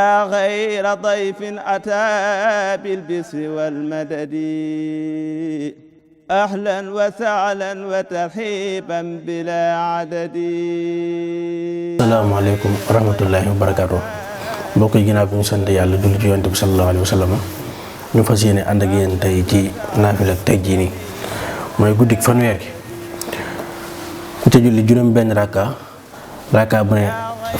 غير ضيف أتى بالبسر والمدد أهلا وسهلا وترحيبا بلا عدد. asalaamaaleykum wa rahmatullahi wa barakaatu. mbokk yi ginnaaw bi ñu sant yàlla julli ci yonent bi sallallahu alayhi wa sallam ñu fas yéene ànd ak yéen tey ci naafila tey jii nii mooy guddik fanweer gi ku ca julli juróom benn rakka bu ne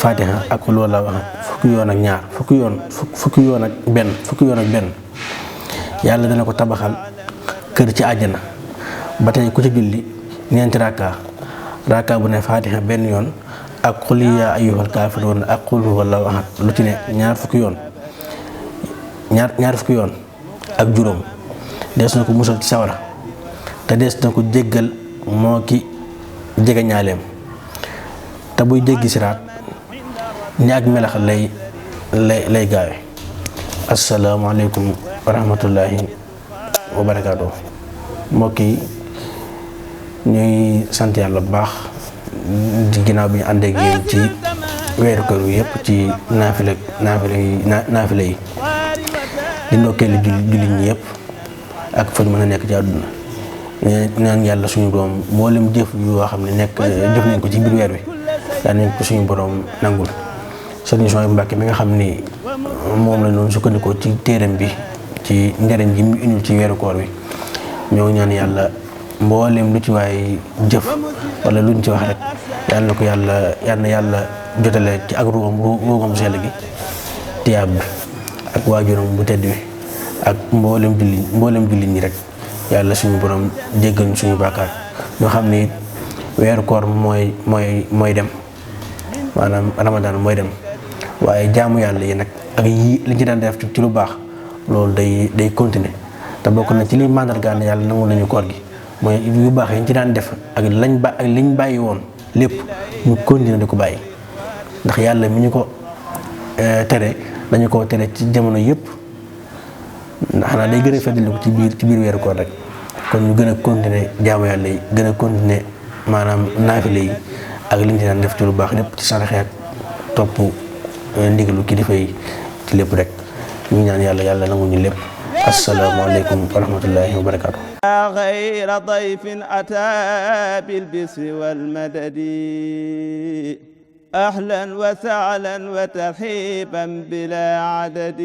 fatiha ak xul wallaahu ahad fukki yoon ak ñaar fukki yoon ak benn yàlla dana ko tabaxal kër ci àjjana. ba tey ku ca julli ñeenti rakka bu ne fatiha benn yoon ak xul yaa ayyuhal kaafiruun ak xul wallaahu ahad lu ci ne ñaar fukki yoon ak juróom des na ko musal ci sawara te des na ko jéggal moo ki jege ñaaleem te buy jéggi siraat ni ak melax lay gaawe. asalaamaaleykum wa rahmatullahi wa barakaatu. mbokk yi ñuy sant yàlla bu baax di ginnaaw bi ñu ànd ak yéen ci weeru kër wi yëpp ci naafile yi di ndokkeelu jullit ñi yëpp ak fañ mën a nekk ci àdduna ñaan yàlla suñu doom mboolem jëf yoo xam ne jëf nañ ko ci biir weer wi daa nañ ko suñu borom nangul. Sëriñ Souhaïbou Mbacké mi nga xam ni moom la noonu sukkandikoo ci téeram bi ci njëriñ ji mu indil ci weeru koor wi ñoo ñaan yàlla mboolem lu ci waay jëf wala luñ ci wax rek yal na ko yàlla jotale ci ak ruugam sell gi tiyaab bi ak waajuram bu tedd bi ak mboolem jullit ñi rek yàlla suñu borom jéggal ñu suñu bàkkaar ñoo xam ni weeru koor mooy dem maanaam ramadaan mooy dem waaye jaamu yàlla yi nag ak yi li ci daan def ci lu baax loolu day continuer te bokk na ci liy màndargaan ne yàlla nangu nañu koor gi mooy yu baax yi ñu ci daan def ak liñ bàyyi woon lépp ñu continuer di ko bàyyi ndax yàlla mi ñu ko tere dañu ko tere ci jamono yëpp ndax xanaa day gën a feddali ko ci biir weeru koor rek kon ñu gën a continuer jaamu yàlla yi gën a continuer maanaam naafile yi ak liñ ci daan def ci lu baax lépp ci saraxe ak topp ndigalu kilifa yi ci lépp rek ñu ñaan yàlla nangu ñu lépp. asalaamaaleykum wa rahmatullahi wa barakaatu. غير ضيف أتى بالبسر والمدد أهلا وسهلا وترحيبا بلا عدد.